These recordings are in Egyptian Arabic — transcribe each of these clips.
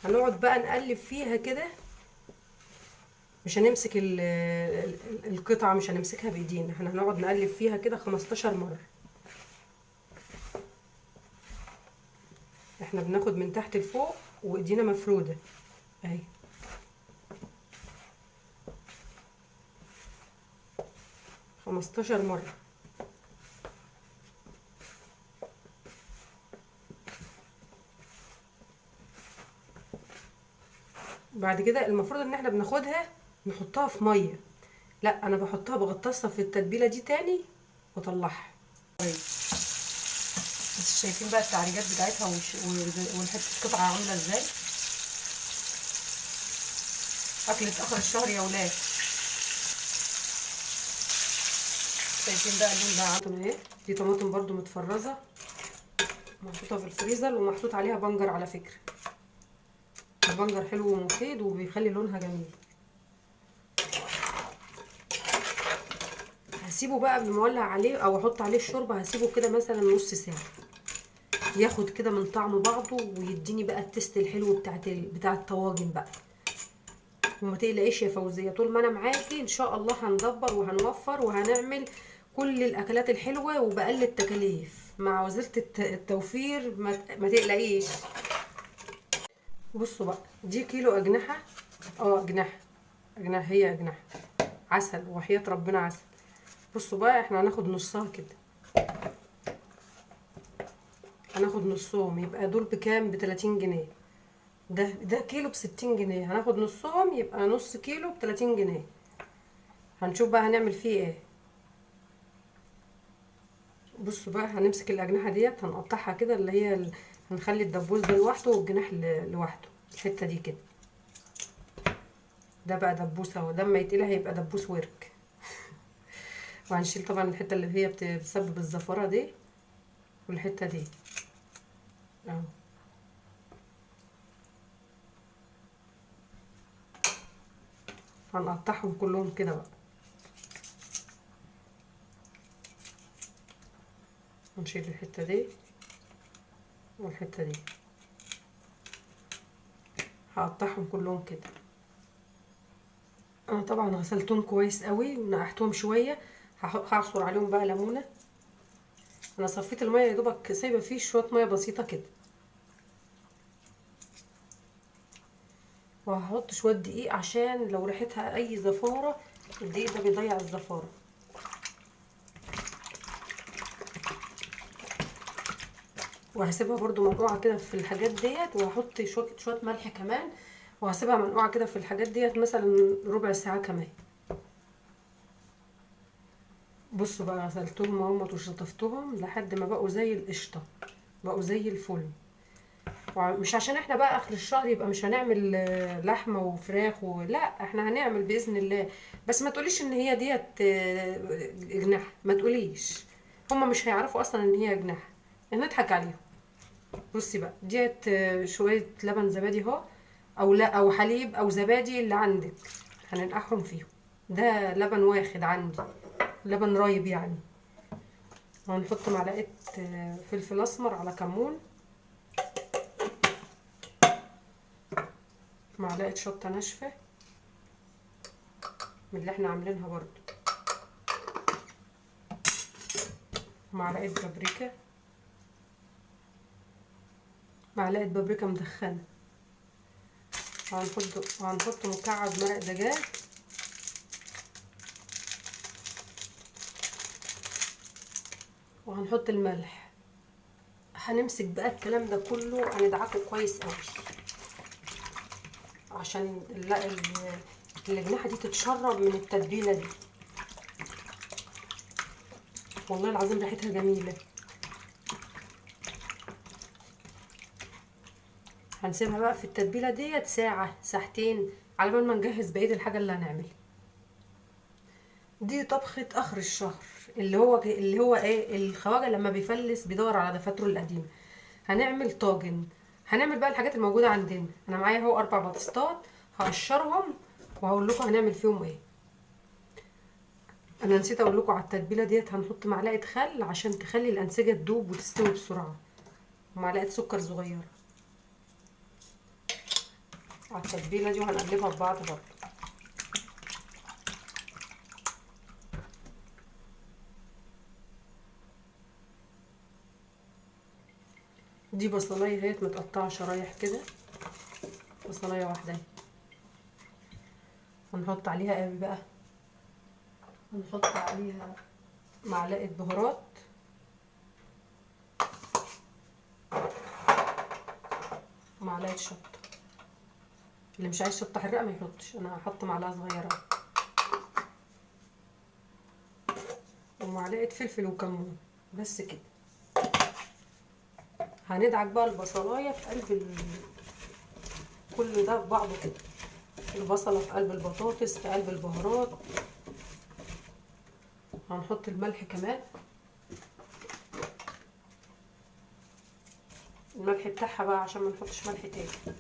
هنقعد بقى نقلب فيها كده، مش هنمسك القطعة، مش هنمسكها بايدينا، احنا هنقعد نقلب فيها كده 15 مرة. احنا بناخد من تحت لفوق وايدينا مفرودة اهي. 15 مرة. بعد كده المفروض ان احنا بناخدها نحطها في مية، لا انا بحطها بغطسها في التتبيله دي تاني واطلعها. طيب بس شايفين بقى التعريجات بتاعتها والحتة القطعة عامله ازاي. اكله اخر الشهر يا ولاد. شايفين بقى اللون بقى عامل ايه. دي طماطم برده متفرزه محطوطة في الفريزر ومحطوط عليها بنجر. على فكرة البنجر حلو ومفيد وبيخلي لونها جميل. هسيبه بقى قبل ما اولع عليه او احط عليه الشوربة، هسيبه كده مثلا نص ساعة ياخد كده من طعم بعضه ويديني بقى التست الحلو بتاع الطواجن بقى. وما تقلقيش يا فوزيه، طول ما انا معاكي ان شاء الله هندبر وهنوفر وهنعمل كل الاكلات الحلوة وباقل التكاليف مع وزيره التوفير، ما تقلقيش. بصوا بقى، دي كيلو اجنحة، اجنحة، اجنحة، هي اجنحة عسل وحياه ربنا عسل. بصوا بقى احنا هناخد نصها كده، هناخد نصهم، يبقى دول بكام؟ ب30 جنيه. ده كيلو ب60 جنيه، هناخد نصهم يبقى نص كيلو ب30 جنيه. هنشوف بقى هنعمل فيه ايه. بصوا بقى هنمسك الاجنحة ديت هنقطعها كده، اللي هي هنخلي الدبوس ده لوحده والجناح لوحده، الحتة دي كده. ده بقى دبوس اهو، ده اما يتقلي هيبقى دبوس ورك. وهنشيل طبعا الحتة اللي هي بتسبب الزفاره دي والحتة دي اهو. هنقطعهم كلهم كده بقى. هنشيل الحتة دي والحتة دي، هقطعهم كلهم كده. انا طبعا غسلتهم كويس قوي ونقعتهم شوية. هعصر عليهم بقى ليمونه. انا صفيت المية يا دوبك، سايبه فيه شوية مية بسيطة كده. وهحط شوية دقيق عشان لو ريحتها اي زفاره، الدقيق ده بيضيع الزفاره. وهسيبها برده منقوعه كده في الحاجات ديت، وهحط شوية ملح كمان، وهسيبها منقوعه كده في الحاجات ديت مثلا ربع ساعة كمان. بصوا بقى غسلتهم اهوت وشطفتهم لحد ما بقوا زي القشطه، بقوا زي الفل. مش عشان احنا بقى اخر الشهر يبقى مش هنعمل لحمه وفراخ لا، احنا هنعمل باذن الله. بس ما تقوليش ان هي ديت جناح، ما تقوليش، هما مش هيعرفوا اصلا ان هي جناح، نضحك عليهم. بصي بقى ديت شوية لبن زبادي اهو، او لا او حليب او زبادي اللي عندك، هننقعهم فيهم. ده لبن واخد عندي، لبن رايب يعني. وهنحط معلقه فلفل اسمر على كمون، معلقه شطه ناشفة من اللي احنا عاملينها برضو، معلقه بابريكا، معلقه بابريكا مدخنه. وهنحط مكعب مرق دجاج، وهنحط الملح. هنمسك بقى الكلام ده كله هندعكه كويس قوي عشان الأجنحة دي تتشرب من التتبيلة دي. والله العظيم ريحتها جميلة. هنسيبها بقى في التتبيلة ديت ساعة ساعتين على بال ما نجهز بقية الحاجة اللي هنعملها. دي طبخة آخر الشهر، اللي هو ايه، الخواجة لما بيفلس بيدور على دفاتره القديمة. هنعمل طاجن، هنعمل بقى الحاجات الموجودة عندنا. انا معايا اهو 4 بطاطسات هقشرهم وهقول لكم هنعمل فيهم ايه. انا نسيت اقول لكم على التتبيلة ديت هنحط معلقة خل عشان تخلي الانسجة تدوب وتستوي بسرعة، ومعلقة سكر صغيرة. على التتبيله دي، وهنقلبها في بعض برضو. دي بصلايه اهيت متقطعه شرايح كده، بصلايه واحدة. هنحط عليها ايه بقى؟ هنحط عليها معلقه بهارات، معلقه شطه. اللي مش عايز شطه حراقه ما يحطش، انا هحط معلقه صغيرة، ومعلقة فلفل وكمون بس كده. هندعك بقى البصلايه في قلب كل ده في بعضه كده، البصله في قلب البطاطس في قلب البهارات. هنحط الملح كمان، الملح بتاعها بقى عشان ما نحطش ملح تاني.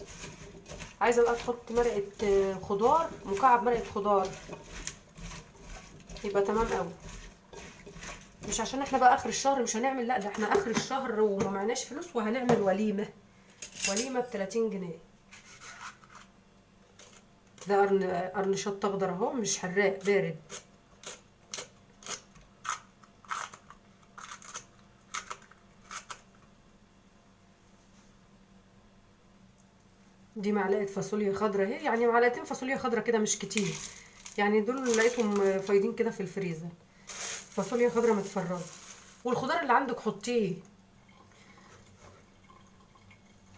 عايزه بقى تحط مرقه خضار، مكعب مرقه خضار، يبقى تمام قوي. مش عشان احنا بقى اخر الشهر مش هنعمل، لا ده احنا اخر الشهر وما معناش فلوس وهنعمل وليمة، وليمة ب 30 جنيه. ده قرن شطه اخضر اهو، مش حراق، بارد. دي معلقه فاصوليا خضراء اهي، يعني معلقتين فاصوليا خضراء كده مش كتير، يعني دول لقيتهم فايدين كده في الفريزر. فاصوليا خضراء متفرزه، والخضار اللي عندك حطيه،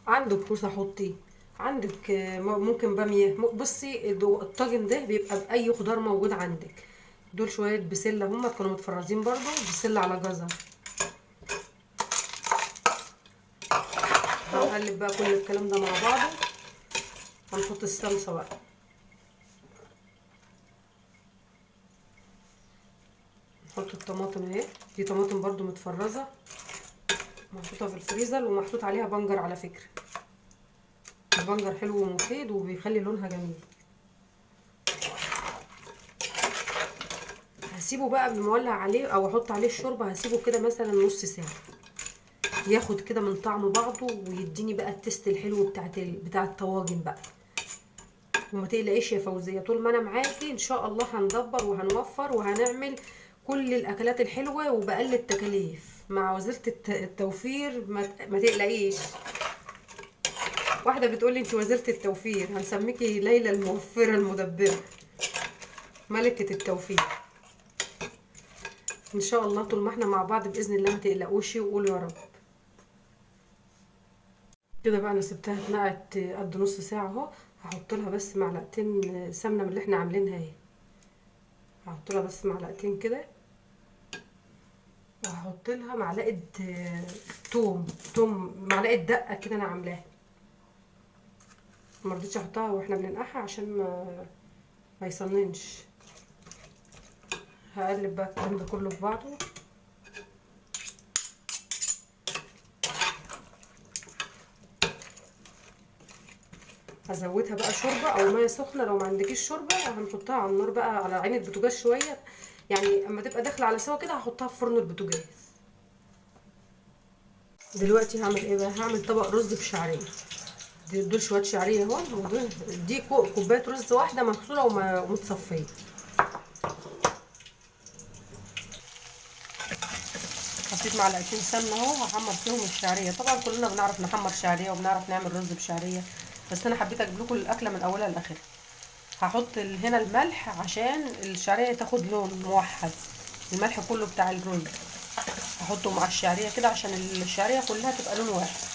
عندك كوسة حطيه، عندك ممكن باميه. بصي الطاجن ده بيبقى باي خضار موجود عندك. دول شوية بسلة هما كانوا متفرزين برضو، بسلة على جزر. هنقلب بقى كل الكلام ده مع بعضه. هنحط الصلصه بقى، نحط الطماطم اهي، دي طماطم برضو متفرزه محطوطة في الفريزر، ومحطوط عليها بنجر. على فكرة البنجر حلو ومفيد وبيخلي لونها جميل. هسيبه بقى قبل ما اولع عليه او احط عليه الشوربة، هسيبه كده مثلا نص ساعة ياخد كده من طعم بعضه، ويديني بقى التست الحلو بتاع الطواجن بقى. وما تقلقيش يا فوزيه، طول ما انا معاكي ان شاء الله هندبر وهنوفر وهنعمل كل الاكلات الحلوة وباقل التكاليف مع وزيره التوفير. ما تقلقيش. واحدة بتقولي انت وزيره التوفير، هنسميكي ليلى الموفره المدبره، ملكه التوفير. ان شاء الله طول ما احنا مع بعض باذن الله ما تقلقوش، وقولوا يا رب. كده بقى انا سبتها اتنقعت قد نص ساعة اهو. هحط لها بس معلقتين سمنه من اللي احنا عاملينها اهي، هحط لها بس معلقتين كده، وهحط لها معلقه توم، معلقه دقه كده انا عاملاها، ما رضيتش احطها واحنا بننقعها عشان ما يصننش. هقلب بقى الكلام ده كله في بعضه. هزودها بقى شوربة او مية سخنة، لو ما عندكيش شوربة هنحطها على النار بقى على عين البوتاجاز شوية، يعني اما تبقى داخله على سوا كده هحطها في فرن البوتاجاز. دلوقتي هعمل ايه بقى؟ هعمل طبق رز بشعريه. دول شوية شعرية اهو، ودول دي كوباية رز واحدة مغسوله ومتصفيه. حطيت معلقتين سمنه اهو، هحمر فيهم الشعرية. طبعا كلنا بنعرف نحمر شعرية وبنعرف نعمل رز بشعريه، بس انا حبيت اجيب لكم الاكلة من اولها لاخرها. هحط هنا الملح عشان الشعرية تاخد لون موحد، الملح كله بتاع الرز هحطه مع الشعرية كده عشان الشعرية كلها تبقى لون واحد.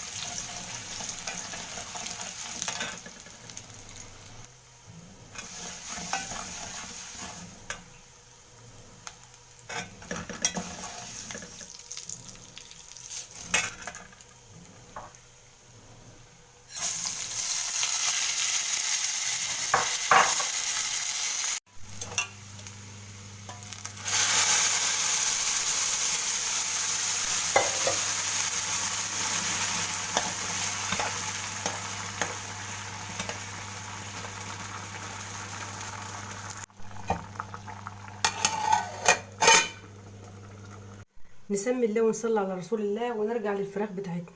نسمي الله ونصلي على رسول الله، ونرجع للفراخ بتاعتنا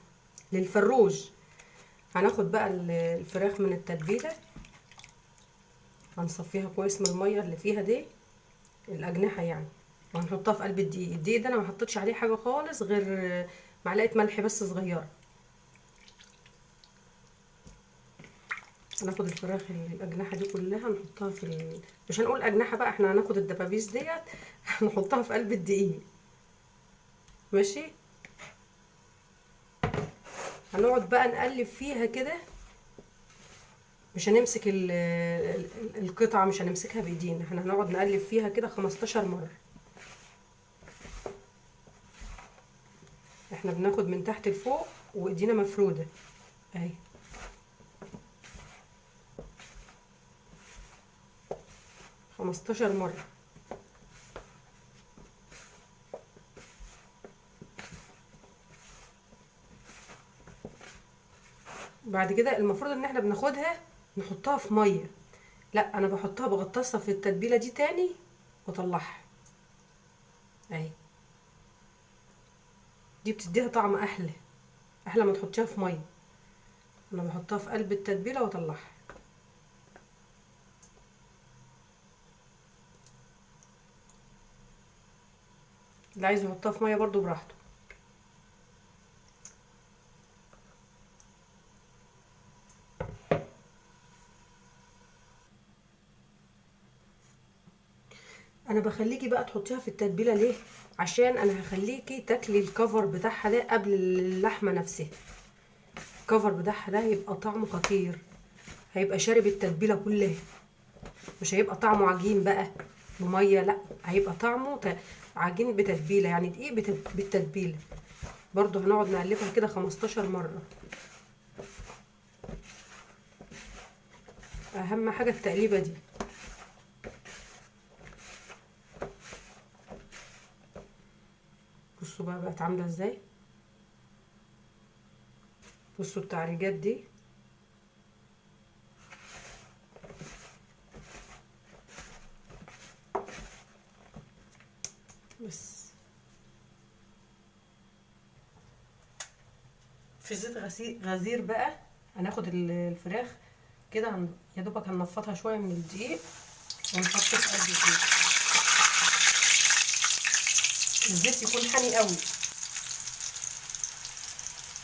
للفروج. هناخد بقى الفراخ من التتبيله. هنصفيها كويس من المية اللي فيها دي، الاجنحة يعني، وهنحطها في قلب الدقيق. الدقيق ده انا ما حطيتش عليه حاجة خالص غير معلقه ملح بس صغيرة. هناخد الفراخ الاجنحة دي كلها نحطها في مش هنقول اجنحة بقى، احنا هناخد الدبابيس ديت هنحطها في قلب الدقيق. ماشي، هنقعد بقى نقلب فيها كده، مش هنمسك القطعة، مش هنمسكها بايدينا، احنا هنقعد نقلب فيها كده 15 مرة. احنا بناخد من تحت لفوق وايدينا مفروده اهي. 15 مرة. بعد كده المفروض ان احنا بناخدها نحطها في مية، لا انا بحطها بغطسها في التتبيله دي تاني واطلعها اهي. دي بتديها طعم احلى، احلى ما تحطيها في مية. انا بحطها في قلب التتبيله واطلعها. اللي عايز يحطها في مية برضو براحته. انا بخليكي بقى تحطيها في التتبيله ليه؟ عشان انا هخليكي تاكلي الكفر بتاعها ده قبل اللحمة نفسها. الكفر بتاعها ده هيبقى طعمه خطير، هيبقى شارب التتبيله كلها، مش هيبقى طعمه عجين بقى بميه، لا هيبقى طعمه عجين بتتبيله، يعني دقيق بالتتبيله. برضو هنقعد نقلبها كده 15 مرة. اهم حاجة التقليبه دي. بصوا بقى بقت عامله ازاي، بصوا التعريجات دي. بس في زيت غزير بقى هناخد الفراخ كده، يا دوبك هننفضها شوية من الدقيق ونحطه في قلب الزيت. الزيت يكون حامي قوي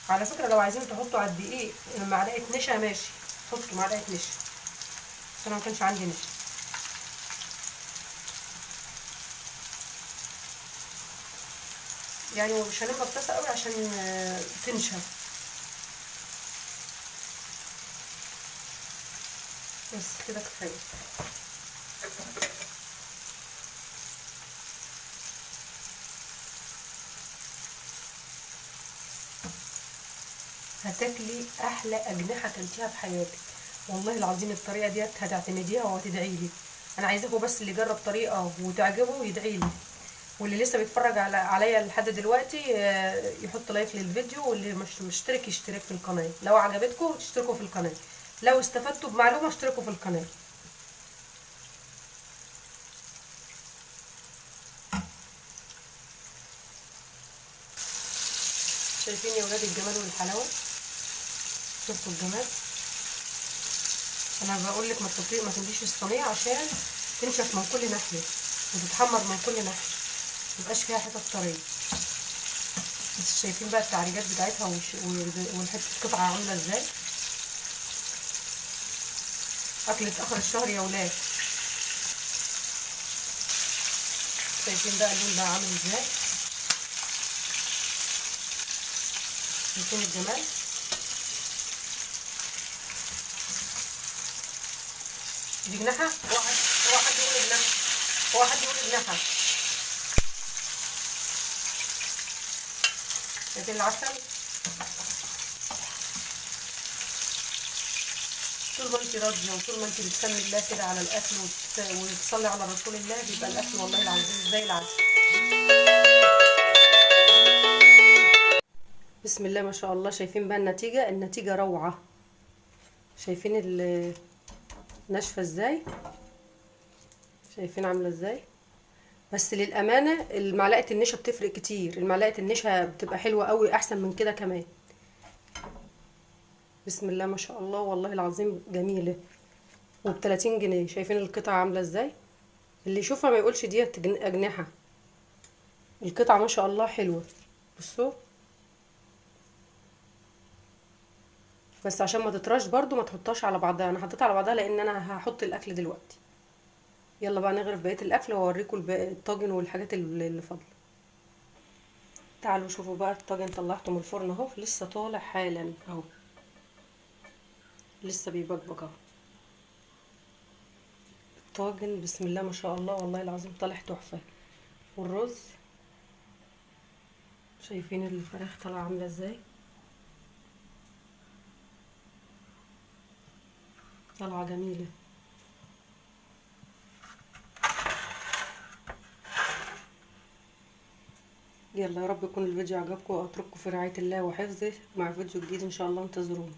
على فكرة. لو عايزين تحطوا على الدقيق معلقه نشا ماشي، حطوا معلقه نشا، بس انا ما كانش عندي نشا. يعني مش هنملى الطاسه قوي عشان تنشف. بس كده كفاية. هتاكلي احلى اجنحة اكلتيها في حياتك والله العظيم. الطريقة ديت هتعتمديها وهتدعي لي. انا عايزاكم بس اللي يجرب طريقه وتعجبه يدعي لي، واللي لسه بيتفرج عليا لحد دلوقتي يحط لايك للفيديو، واللي مش مشترك يشترك في القناة. لو عجبتكم اشتركوا في القناة، لو استفدتوا بمعلومة اشتركوا في القناة. شايفين يا ولاد الجمال والحلاوه؟ شفتوا الجمال؟ انا بقول لك ما تمليش الصينية عشان تنشف من كل ناحية وتتحمر من كل ناحية، ميبقاش فيها حتت طرية. بس شايفين بقى التعريجات بتاعتها والحتة القطعة عامله ازاي؟ اكله اخر الشهر يا ولاد. شايفين بقى اللون بقى عامل ازاي؟ شايفين الجمال؟ دي جناحه؟ هو حد يقول جناحه؟ هو حد يقول جناحه؟ شايفين العسل؟ طول ما انت راضية وطول ما انت بتسمي الله كده على الاكل وتصلي على رسول الله بيبقى الاكل والله العظيم زي العسل. بسم الله ما شاء الله. شايفين بقى النتيجة؟ النتيجة روعه. شايفين ناشفة ازاي؟ شايفين عامله ازاي؟ بس للامانة المعلقة النشا بتفرق كتير، المعلقة النشا بتبقى حلوة قوي احسن من كده كمان. بسم الله ما شاء الله والله العظيم جميلة. وب30 جنيه. شايفين القطعة عاملة ازاي؟ اللي يشوفها ما يقولش ديت اجنحة. القطعة ما شاء الله حلوة. بصوا بس عشان ما تطرش برضو ما تحطهاش على بعضها، انا حطيتها على بعضها لان انا هحط الاكل دلوقتي. يلا بقى نغرف بقية الاكل واوريكم الطاجن والحاجات اللي فاضلة. تعالوا شوفوا بقى الطاجن، طلعته من الفرن اهو، لسه طالع حالا اهو، لسه بيبقبق اهو الطاجن. بسم الله ما شاء الله، والله العظيم طالع تحفة. والرز شايفين الفراخ طالعه عامله ازاي، طالعه جميلة. يلا يا رب يكون الفيديو عجبكم، واترككم في رعاية الله وحفظه مع فيديو جديد ان شاء الله، انتظرونا.